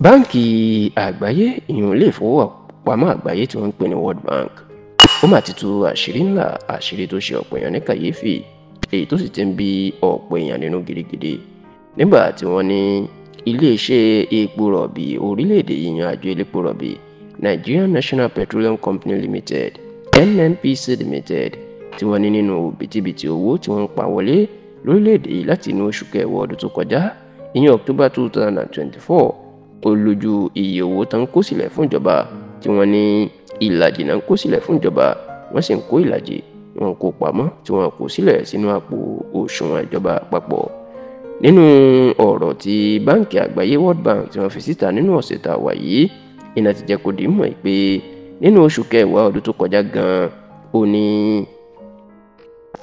Báńkì Àgbáyé, ìyẹn ilé ìfowópamọ́ àgbáyé tí wọ́n ń pè ní World Bank, ó mà ti tú àṣírí ńlá, àṣírí tó ṣe ọ̀pọ̀ èèyàn ní kàyéfì, èyí tó sì ti ń bí ọ̀pọ̀ èèyàn nínú gidigidi. Nígbà tí wọ́n ní iléeṣẹ́ epo rọ̀bì orílẹ̀-èdè, ìyẹn àjọ elépo rọ̀bì Nigerian National Petroleum Company Limited, NNPC Limited, tí wọ́n ní nínú òbítíbitì owó tí wọ́n ń pa wọlé lórílẹ̀-èdè yìí láti inú oṣù kẹwàá ọdún tó kọjá, ìyẹn October 2024, ó lójú iye owó tán kó sílẹ̀ fún ìjọba, tí wọ́n ní ìlàjì náà ń kó sílẹ̀ fún ìjọba, wọ́n sì ń kó ìlàjì wọn kó pamọ́ tí wọ́n kó sílẹ̀ sínú àpò òṣùwọ̀n ìjọba àpapọ̀. Nínú ọ̀rọ̀ tí Báńkì Àgbáyé World Bank tí wọ́n fi síta nínú ọ̀sẹ̀ tá a wà yìí, iná ti jẹ́ kó di mọ̀ pé nínú oṣù kẹwàá ọdún tó kọjá gan-an, ó ní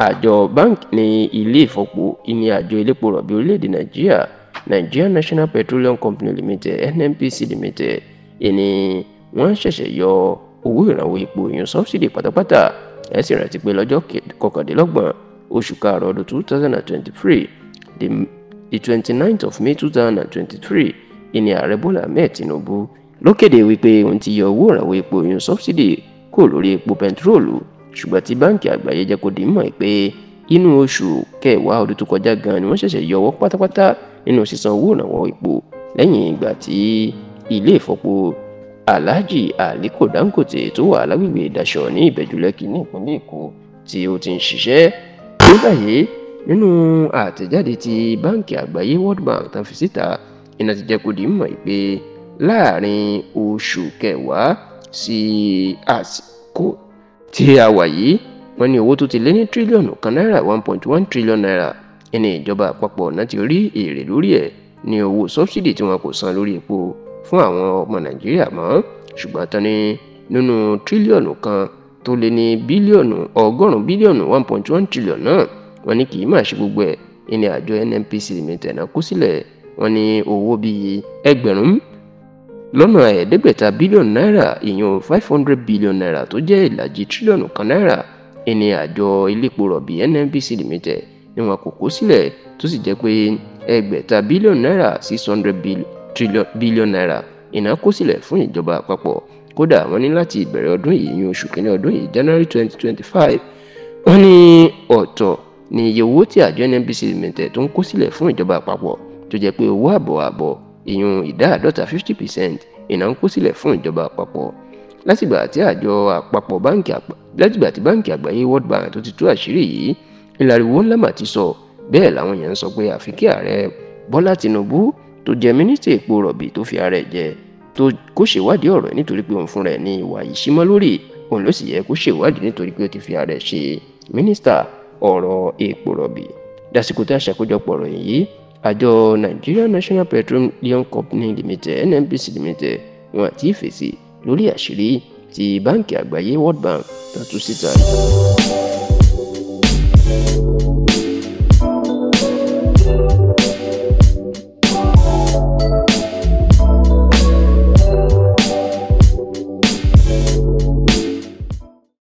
àjọ báńkì ní ilé ìfọpo ní àjọ elépo rọ̀bì orílẹ̀-èdè Nàìjíríà, Nigerian National Petroleum Company Limited, NNPC Limited, ìní wọ́n ṣẹ̀ṣẹ̀ yọ owó ìrànwọ́ epo, ìyún subsidy pátápátá. Ẹ sì rántí pé lọ́jọ́ 29 oṣù karùn-ún ọdún 2023, the 29th of May 2023, ìní ààrẹ Bọ́lá Ahmed Tinubu ló kéde wípé òun ti yọ owó ìrànwọ́ epo, ìyún subsidy, kúrò lórí epo pẹntiróòlù. Ṣùgbọ́n tí Báńkì Àgbáyé jẹ́ kó di mọ̀ pé inú oṣù kẹwàá ọdún tó kọjá gan ni wọ́n ṣẹ̀ṣẹ̀ yọ ọwọ́ pátápátá nínú sísan owó ìrànwọ́ epo, lẹ́yìn ìgbà tí ilé ìfọpo Alhaji Aliko Dangote tó wà lágbègbè Ìdàṣọ ní Ìbẹ̀jú Lẹ́kì ní ìpínlẹ̀ Èkó tí ó ti ń ṣiṣẹ́. Ní báyìí, nínú àtẹ̀jáde tí Báńkì Àgbáyé World Bank tán fi síta, iná ti jẹ́ kó di mọ̀ pé láàrin oṣù kẹwàá sí àsìkò tí a wà yìí, wọ́n ní owó tó ti lé ní tírílíọ̀nù kan náírà, 1.1 trillion naira, ẹni ìjọba àpapọ̀ náà ti rí èrè lórí ẹ̀ ní owó subsidy tí wọn kò san lórí epo fún àwọn ọmọ Nàìjíríà mọ́. Ṣùgbọ́n tán ní nínú tírílíọ̀nù kan tó lé ní bílíọ̀nù 100 bílíọ̀nù, 1.1 trillion náà, wọ́n ní kì í máa ṣe gbogbo ẹ̀ ní àjọ NNPC Limited náà kó sílẹ̀. Wọ́n ní owó bíi 500 bílíọ̀nù náírà, ìyún 500 billion naira, tó jẹ́ ìlàjì tírílíọ̀nù kan náírà, ìní àjọ elépo rọ̀bì NNPC Limited ni wọn kò kó sílẹ̀, tó sì jẹ́ pé 600 bílíọ̀nù náírà, 600 billion naira, ìná kó sílẹ̀ fún ìjọba àpapọ̀. Kódà, wọ́n ní láti ìbẹ̀rẹ̀ ọdún yìí, ní oṣù kínní ọdún yìí, January 2025, wọ́n ní ọ̀tọ̀ ní iye owó tí àjọ NNPC Limited tó ń kó sílẹ̀ fún ìjọba àpapọ̀, tó jẹ́ pé owó àbọ̀ àbọ̀, ìyún ìdá 50, 50%, ìná ń kó sílẹ̀ fún ìjọba àpapọ̀. Látìgbà tí àjọ àpapọ̀ báńkì, látìgbà tí Báńkì Àgbáyé World Bank tó ti tú àṣírí yìí, ìlàríwó ńlá mà ti sọ. Bẹ́ẹ̀ làwọn èèyàn ń sọ pé àfi kí ààrẹ Bọ́lá Tinubu tó jẹ́ mínísítà epo rọ̀bì tó fi ara ẹ̀ jẹ tó kó ṣèwádìí ọ̀rọ̀, nítorí pé òun fúnra ẹ̀ ní ìwà yìí símọ́ lórí òun ló sì yẹ kó ṣèwádìí, nítorí pé ó ti fi ara ẹ̀ ṣe mínísítà ọ̀rọ̀ epo rọ̀bì. Dásìkò tí a ṣàkójọpọ̀ ọ̀rọ̀ yìí, àjọ Nigerian National Petroleum Company Limited, NNPC Limited, wọn àti ìfèsì lórí àṣírí tí Báńkì Àgbáyé World Bank tó tú síta yìí.